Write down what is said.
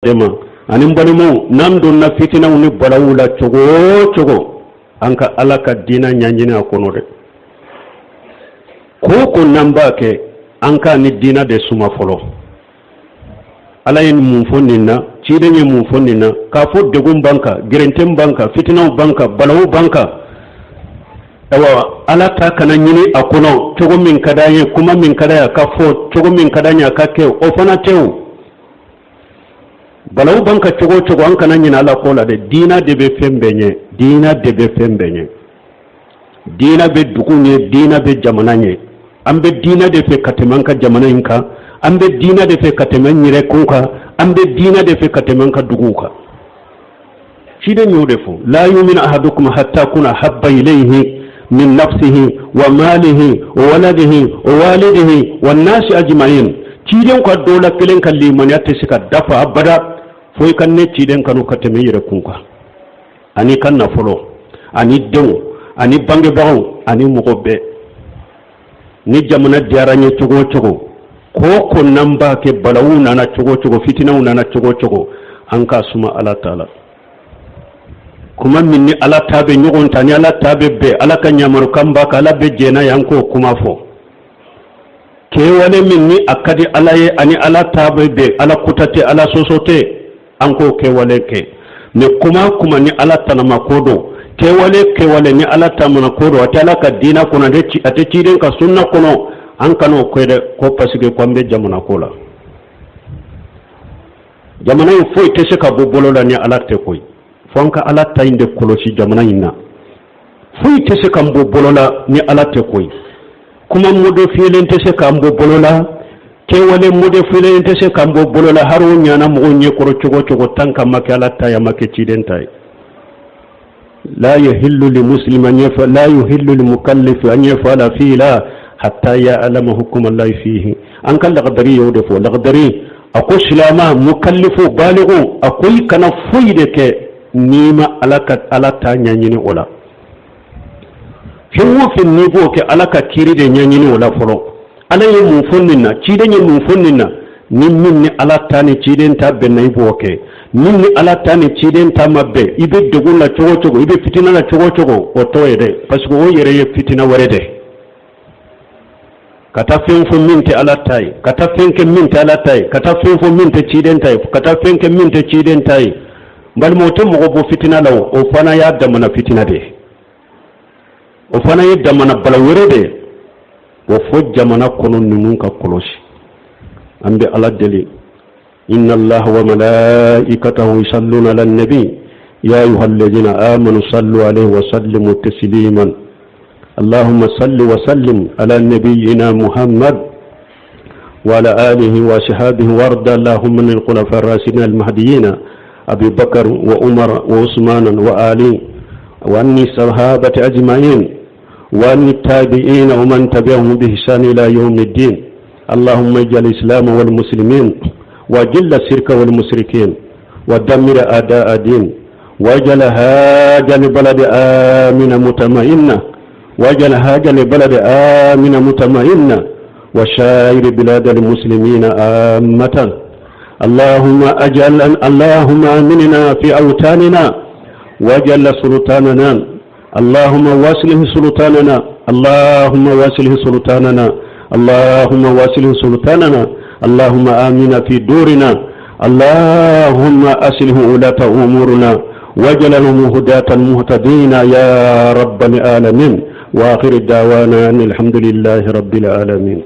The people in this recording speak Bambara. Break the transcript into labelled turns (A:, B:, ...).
A: De ma. Ani n balimaw, n'an donna fitinaw ni balawu la cogo o cogo, an ka Ala ka diina ɲɛɲini a kɔnɔ dɛ. Ko o ko n'an b'a kɛ, an k'a ni diina de suma fɔlɔ. Ala ye mun fɔ nin na? Ciden ye mun fɔ nin na? K'a fɔ degun b'an kan, gɛrɛntɛn b'an kan, fitinaw b'an kan, balawu b'an kan, ayiwa, Ala ta kana ɲini a kɔnɔ cogo min ka d'an ye, kuma min ka d'an ye a ka fɔ, cogo min ka d'an ye a ka kɛ, o fana tɛ. O balawu b'an kan cogo o cogo, an kana ɲinɛ Ala ko la dɛ. Diina de bɛ fɛn bɛɛ ɲɛ, diina de bɛ fɛn bɛɛ ɲɛ. Diina bɛ dugu ɲɛ, diina bɛ jamana ɲɛ. An bɛ diina de fɛ ka tɛmɛ an ka jamana in kan, an bɛ diina de fɛ ka tɛmɛ an yɛrɛ kun kan, an bɛ diina de fɛ ka tɛmɛ an ka duguw kan. Ciden y'o de fɔ: la yuminu ahadukum hatta akuna habba ilayhi min nafsihi wa malihi wa waladihi wa walidihi wa nasi ajma'in. Ciden ka dɔ la kelen ka limaniya tɛ se ka dafa abada fo i ka ne ciden kanu ka tɛmɛ i yɛrɛ kun kan, ani ka nafolo, ani denw, ani bangebagaw, ani mɔgɔ bɛɛ. Ni jamana diyara n ye cogo o cogo, ko o ko n'an b'a kɛ, balawu nana cogo o cogo, fitinaw nana cogo o cogo, an k'a suma Ala ta la. Kuma min ni Ala ta bɛ ɲɔgɔn ta, ni Ala ta bɛ bɛn, Ala ka ɲamarukan b'a kan, Ala bɛ jɛn n'a ye, an k'o kuma fɔ. Kɛwale min ni a ka di Ala ye, ani Ala ta bɛ bɛn, Ala kuta tɛ, Ala sɔsɔ tɛ, an k'o kɛwale kɛ. Mais kuma kuma ni Ala tanama ko don, kɛwale kɛwale ni Ala tanama ko don, a tɛ Ala ka diina kɔnɔ, a tɛ ciden ka sunna kɔnɔ, an kan'o kɛ dɛ, ko parce que ko an bɛ jamana ko la. Jamana in foyi tɛ se ka bɔ bolo la ni Ala tɛ koyi. Fo an ka Ala ta in de kɔlɔsi jamana in na. Foyi tɛ se k'an bɔ bolo la ni Ala tɛ koyi. Kuma modifiyelen tɛ se k'an bɔ bolo la, kɛwale modifiyelen tɛ se k'an bɔ bolo la, hari o ɲana mɔgɔw ɲɛkɔrɔ cogo cogo, tant qu'a ma kɛ Ala ta ye, a ma kɛ ciden ta ye. La yahillu li muslim an yafa, la yuhillu li mukallif an yafala fi'la hatta ya'lama hukm Allah fihi. An ka Lagadari y'o de fɔ. Lagadari a ko silama mukallifu baligu, a ko i kana foyi de kɛ n'i ma Ala ka Ala ta ɲɛɲini o la. Fɛn o fɛn n'i b'o kɛ, Ala ka kiiri de ɲɛɲini o la fɔlɔ. Ala ye mun fɔ nin na? Ciden ye mun fɔ nin na? Ni min ni Ala ta ni ciden ta bɛnna, i b'o kɛ. Min ni Ala ta ni ciden ta ma bɛn, i bɛ degun la cogo o cogo, i bɛ fitina la cogo o cogo, o t'o ye dɛ, parce que o yɛrɛ ye fitina wɛrɛ de. Ka taa fɛn fɔ min tɛ Ala ta ye, ka taa fɛn kɛ min tɛ Ala ta ye, ka taa fɛn fɔ min tɛ ciden ta ye, ka taa fɛn kɛ min tɛ ciden ta ye, n balima, o tɛ mɔgɔ bɔ fitina la. O fana y'a damana fitina de ye, o fana ye damana bala wɛrɛ de ye. O fo jamana kɔnɔ ninnu ka kɔlɔsi. An bɛ Ala deli: inna allaha wa malaikatahu yusalluna ala nabi ya ayuha alladhina amanu sallu alayhi wa sallimu tasliman. اللهم صل وسلم على نبينا محمد وعلى آله وصحابه، وارض اللهم من الخلفاء الراشدين المهديين أبي بكر وعمر وعثمان وعلي، وعن الصحابة أجمعين، وعن التابعين ومن تبعهم بإحسان إلى يوم الدين. اللهم اجعل الإسلام والمسلمين، وأذل الشرك والمشركين، ودمر أعداء الدين، واجعل هذا البلد آمنا مطمئنا، واجعل هذا البلد آمنا مطمئنا، وسائر بلاد المسلمين عامة. اللهم اجعل اللهم آمننا في أوطاننا، واجعل سلطاننا، اللهم واصلح سلطاننا، اللهم واصلح سلطاننا، اللهم واصلح سلطاننا. اللهم آمنا في دورنا. اللهم أصلح ولاة أمورنا واجعلهم هداة المهتدين يا رب العالمين. وآخر دعوانا أن الحمد لله رب العالمين.